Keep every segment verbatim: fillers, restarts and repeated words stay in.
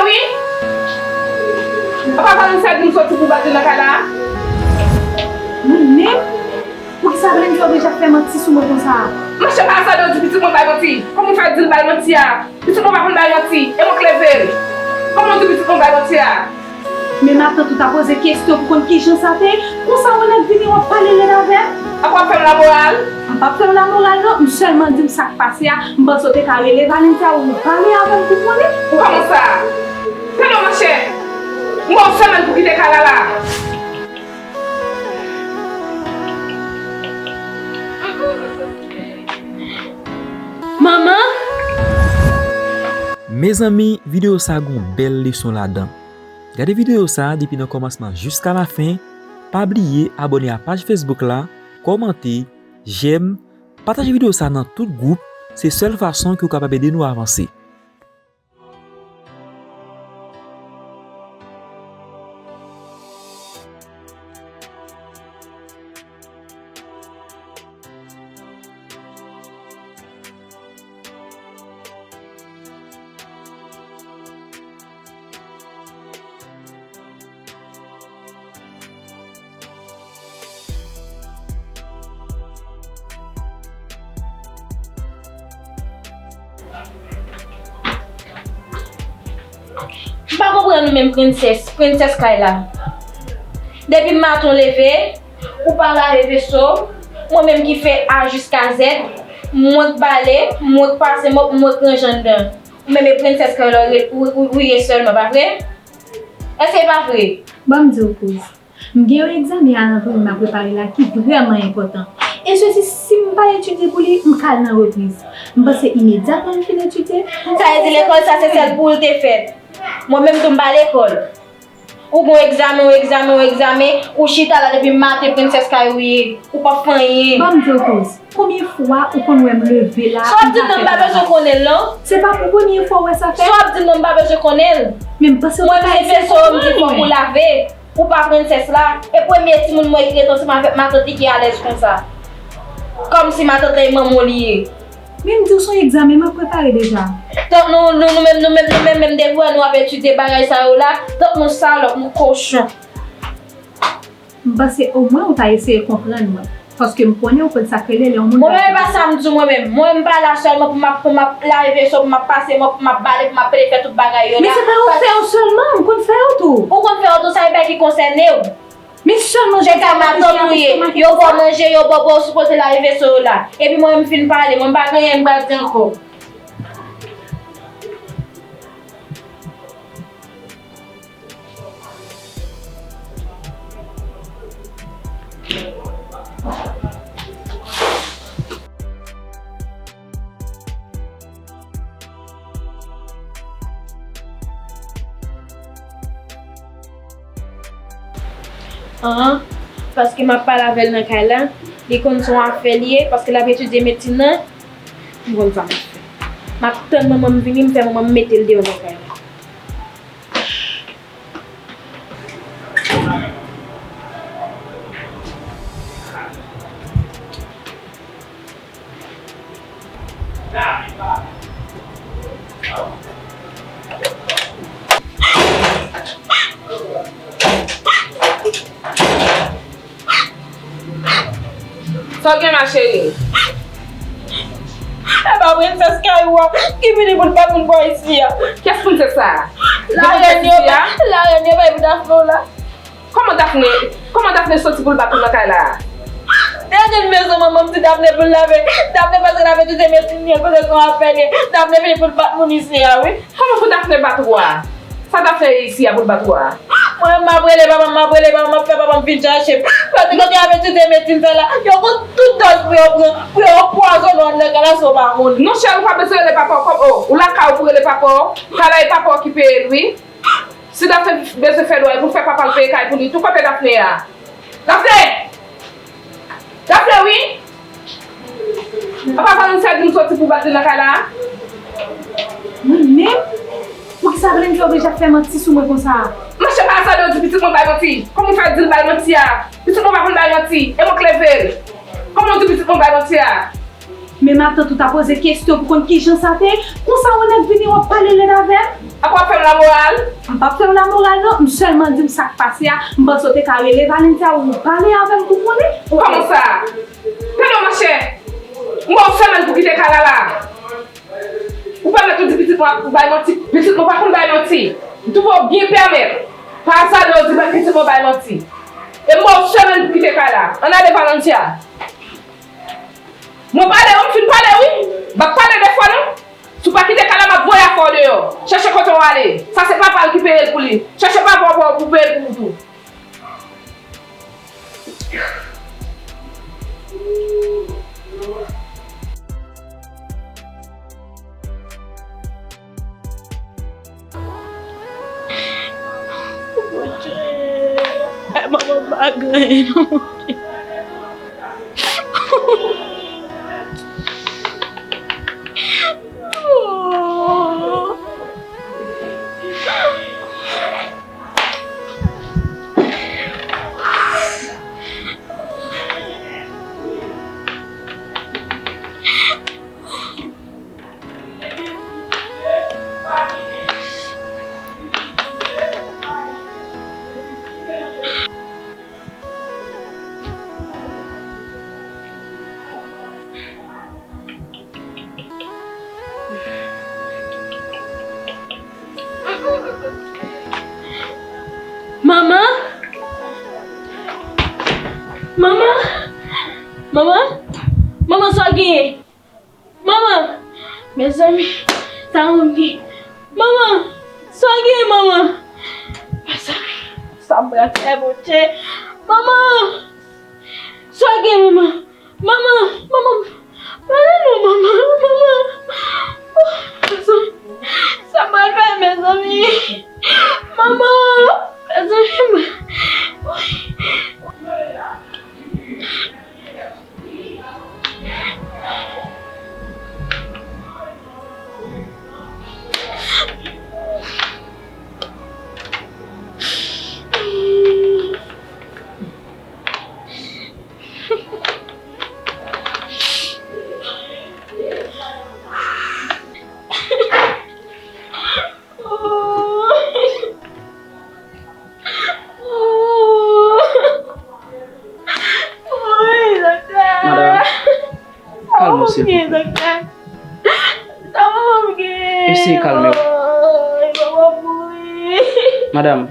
Wi. Apa Valencia di m soti pou bat li nan kay la a? Mwen menm? Poukisa Valencia oblije ap fè manti sou mwen konsa a? Monchè, pa sa de w di pitit mwen bay manti. Kòman w fè di l bay manti a? Pitit mwen pa konn bay manti. E mwen k leve l. Kòman w di pitit mwen bay manti a? Men matant ou ta poze kesyon pou konn kijan sa te ye. Konsa w nèk vini w ap pale lèd avè m. Apa w ap fè m lamoral? M p ap fè w lamoral non, m sèlman di m sa k pase a, m panse w te ka rele Valencia ou pale avè l pou konnen. Ou kòmanse a? Tande w monchè, m ba w semèn pou kite kay la la. Manman! Mezanmi, videyo sa gon bèl leson ladan. Gade videyo sa depi nan kòmansman jiska lafen. Pa bliye abòne a paj Facebook la, kòmante, jèm, pataje videyo sa nan tout gwoup. Se sèl fason ke w kapab ede nou avanse. M pa konprann ou menm, prensès, prensès kay la. Depi maten w leve, ou pa lave veso, mwen menm ki fè A jiska Z, mwen k bale, mwen k pase mòp, mwen k ranje anndan. Ou menm e prensès kay la ou, ou, ou, ou ye sèlman, pa vre? Èske pa vre? Ban m di w kouz. M gen yon egzamen a nan premye m ap prepare la ki vrèman enpòtan. E se si, si m pa etidye pou li, m ka al nan repriz. M panse imedyatman m fin etidye, m... Sa vle di lekòl sa se sèl pou w l te fèt. Mwen menm tou m pa lekòl. Ou gon egzamen, yon egzamen, yon egzamen, ou chita la depi maten, prensès kay ou ye. Ou p ap fè anyen. Ban m di w kouz. Konbyen fwa ou konn wè m leve la? Sa w ap di m nan, m pa bezwen konnen l non. Se pa pou premye fwa w wè sa fèt. Sa w ap di m nan, m pa bezwen konnen l. Men m panse w te ka eseye konprann mwen. Mwen m leve so, m di fòk ou lave. Ou pa prensès la. E premye timoun mwen ki ret ansanm avèk matant li ki alèz konsa. Kòmsi matant la e manman w li ye. Men m di w se yon egzamen m ap prepare deja. Tank nou, nou, nou menm, nou menm, nou menm, menm depi w wè nou ap etidye bagay sa yo la, tank nou salòp, nou kochon. M panse omwen ou ta eseye konprann mwen. Paske m konnen ou konn sa k rele lè yon moun... Mwen menm, e pa sa m di w mwen menm. Mwen, m pa la sèlman pou m ap, pou m ap lave veso, pou m ap pase mòp, pou m ap bale, pou m ap pede fè tout bagay yo la. Men se pa yo fè yo sèlman, m konn fè yo tou. Ou konn fè yo tou, sa e bagay ki konsène w. Men sèlman... Se ka matant ou ye. Yo ba w manje, yo ba w, ba w sipoze lave veso yo la. Epi mwen, m fin pale, mwen m pa gen anyen m pral di ankò. An, paske m ap pale avè l nan kay la, li konn se yon afè li ye, paske l ap etidye medsin nan, m konn sa m ap fè. M ap tann manman m vini, m fè manman m mete l deyò nan kay la. Sa w gen ma cheri? E pa prensès kay ou a ki vini pou l bat moun bò isi a. Kiyès prensès sa a? Larèn yo, larèn yo bay pou Dafne w la. Kòman Dafne, kòman Dafne soti pou l bat ou nan kay la a? Dènye leson manman m di Dafne pou l lave. Dafne panse l ap etidye medsin li, l panse se yon afè li ye. Dafne vini pou l bat moun isi a wi. Kòman pou Dafne bat ou a? Sa Dafne ye isi a pou l bat ou a? Mwen menm m ap rele papa m, m ap rele papa m, m ap fè papa m vin chache m. Paske kote y ap etidye medsin sa la, yo konn tout dòz pou yo pran, pou yo anpwazonnen w anndan kay la san w pa konnen. Non cheri, ou pa bezwen rele papa w kòm, o, ou lakay ou pou rele papa w. Kay la e papa w ki peye l wi. Si Dafne bezwen fè dwa, e pou l fè papa l peye kay pou li tou. Kote Dafne a? Dafne! Dafne, wi! Apa Valencia di m soti pou bat li nan kay la a? Mwen menm? Poukisa Valencia oblije ap fè manti sou mwen konsa a? Monchè, pa sa de w di pitit mwen bay manti. Kòman w fè di l bay manti a? Pitit mwen pa konn bay manti. E mwen k leve l. Kòman w di pitit mwen bay manti a? Men matant ou ta poze kesyon pou konn kijan sa te ye. Konsa w nèk vini w ap pale lèd avè m. Apa w ap fè m lamoral? M p ap fè w lamoral non, m sèlman di m sa k pase a, m panse w te ka rele Valentia ou pale avè l pou konnen. Kòman sa? Tande w monchè, m ba w semèn pou kite kay la la. Ou pèmèt ou di pitit mwen bay manti, pitit mwen pa konn bay manti. M twouve w byen pèmèt. Pa azade w di pitit mwen bay manti. E m ba w semèn pou kite kay la. Ann ale Valentia. Mwen pale wi, m fin pale wi. M ap pale de fwa non. Si w pa kite kay la, m ap voye afè w deyò. Chèche kote w ale. Sa se papa l ki peye l pou li. Chèche papa w pou peye l pou ou tou. Bondye, ay manman m pa gen anyen non Bondye. Manman? Manman? Manman? Manman, sa w genyen? Manman! Mezanmi, sa w genyen? Manman! Sa w genyen, manman? Mezanmi, sa m pral fè, Bondye? Manman! Sa w genyen, manman? Manman, manman, pale non, manman, manman. Oh, mezanmi, sa m pral fè, mezanmi. Manman, mezanmi. Madam, kalme w, silvouplè. Eseye kalme w. Madam,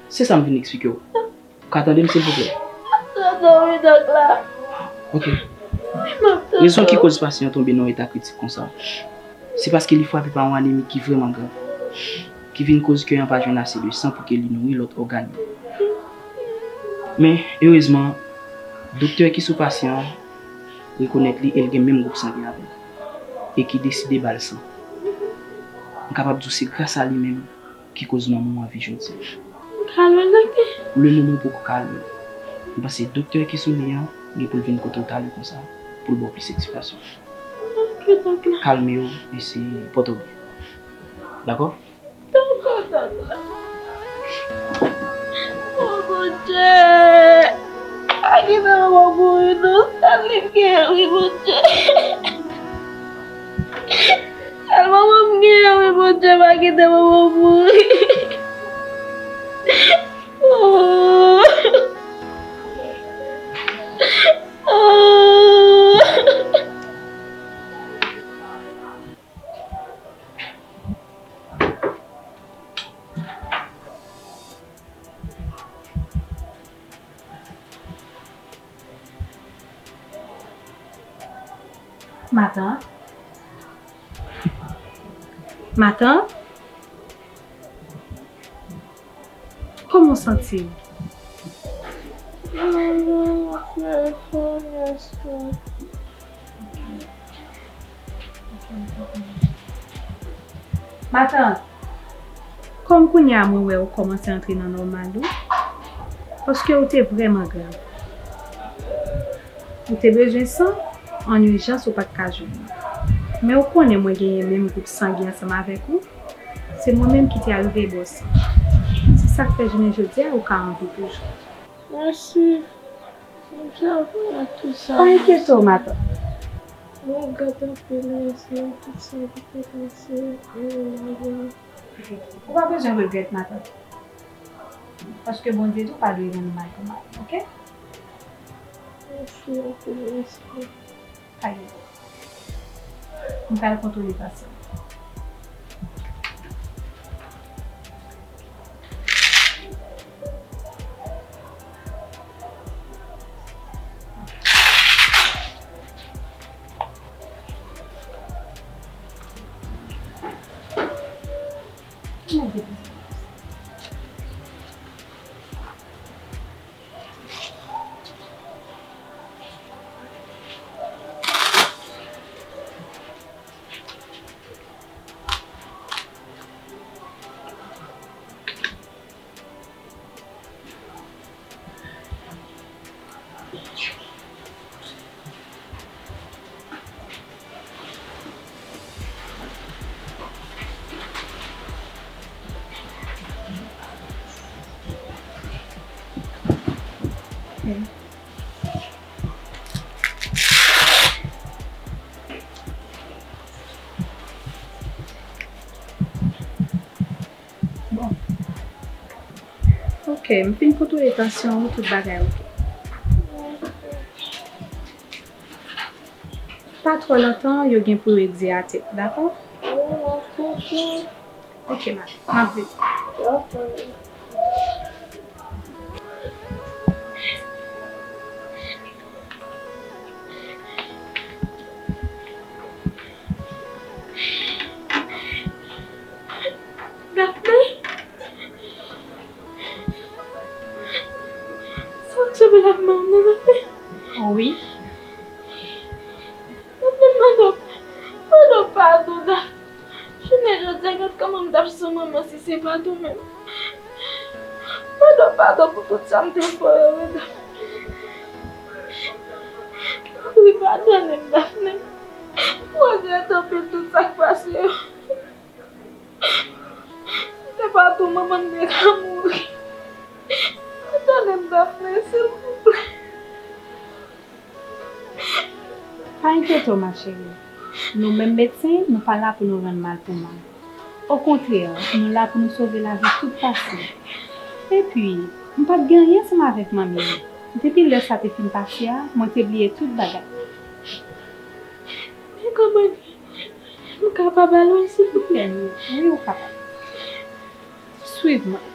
se sa m vin eksplike w. Ou ka tande m, silvouplè? M ap tande w, wi, dòk la. Ok. Wi, m ap tande w. Rezon ki koz pasyan an tonbe nan yon eta kritik konsa, se paske li frape pa yon anemi ki vrèman grav, ki vin koz kè an pa jwenn ase de san pou ke li nouri lòt ògàn yo. Men, erezman, doktè ki sou pasyan an rekonèt li e l gen menm gwoup sangen avè l, e ki deside ba l san. M kapab di w se gras a li menm ki koz manman w an vi jodi a. M ka al wè l, doktè? Le moman w poko ka al wè l. M panse doktè ki sou li an gen pou l vin kote w talè konsa pou l ba w plis eksplikasyon. Ok, doktè. Kalme w e se pòte w byen. Dakò? Dakò, doktè. O Bondye! Pa kite manman m mouri non, sèl li m gen wi, Bondye. Sèl manman m gen wi, Bondye, pa kite manman m mouri. Oh. Oh. Matant? Matant? Kòman w santi w? Matant, kòm kounye a mwen wè ou kòmanse antre nan nòmal ou, paske ou te vrèman grav. Ou te bezwen san, an ijans ou pa t ka jwenn li. Men ou konnen mwen genyen menm gwoup sangen ansanm avèk ou, se mwen menm ki te arive ba w san. Se sa k fè jounen jodi a ou ka an vi toujou. Mèsi. Mwen te aprann ak tout sa. Pa enkyete w, matant. Mwen regrèt anpil, mèsi, tout sa ki te pase nan lavi m. Ou pa bezwen regrèt, matant. Paske Bondye di w pa dwe rann mal pou mal, oke? Mèsi anpil, mèsi. Pa gen. M pral kontwole pasyan. Bon. Oke, m fin kontwole tansyon ou, tout bagay oke. Pa twò lontan, yo gen pou yo egzeyate w, dakò? Oke, ma, m ap vini. Dafne? Sa w sove lavi manman m nan, Dafne? Wi. Dafne, m mande w, mande w padon, Dafne. Jounen jodi a, gad kòman m t ap san manman si se pa t ou menm. Mande w padon pou tout sa m te fè w yo, Dafne. Tanpri, padone m, Dafne. M regrèt anpil tout sa k pase yo. Si se pa t ou, manman m te ka mouri. Padone m, Dafne, silvouplè. Pa enkyete w, ma chérie. Nou menm medsen, nou pa la pou nou rann mal pou mal. Okontrè, nou la pou nou sove lavi tout pasyan. Epi, m pa t gen anyen ansanm avèk manmi an. Depi lè sa te fin pase a, mwen te bliye tout bagay. Men kòman m kapab al wè l, silvouplè? Wi, ou kapab. Swiv mwen.